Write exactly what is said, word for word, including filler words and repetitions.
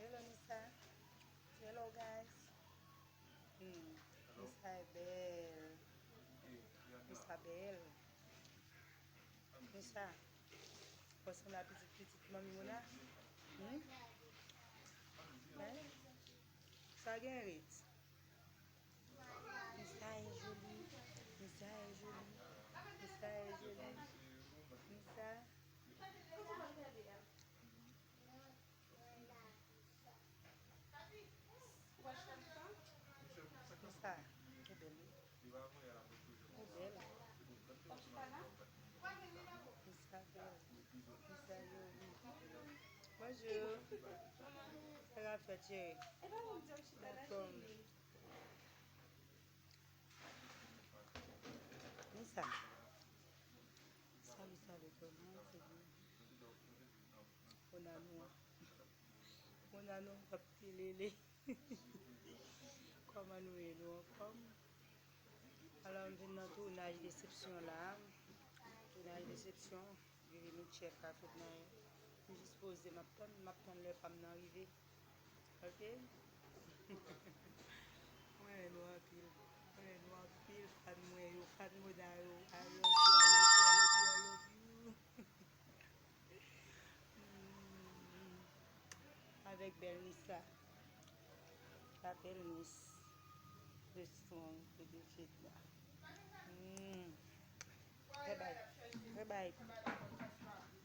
Hello, Nisa. Hello, guys. Hmm. Nisa e bèl. Nisa bèl. Nisa. Ou sanble a pitit, pitit manmi Mona. Hmm? Hein? Sa gen rit. Nisa e joli. Nisa e joli. Nisa e joli. Nisa. Nisa. E bèl, wi. E bèl. Nisa bèl. Nisa joli. Bonjou. Sa k ap fèt, cheri? Anfòm. Nisa. Salut, salut tout le monde, c'est bien. Mon amour. Mon amour, papi lele. Kòman nou ye, nou anfòm? Alò, m vin nan tounaj desepsyon la. Tounaj desepsyon. Vivi Mitchell ka fèt nan. M jis poze, m ap tann, m ap tann lè pa m nan rive. Ok? Mwen renmen nou anpil. Mwen renmen nou anpil, fan mwen yo, fan Moda yo. I love you, I love you, I love you, I love you. Hmm. Avèk bèl Nisa. La bèl Miss. The strong, the Vegeta. Hmm. Bye bye. Bye bye.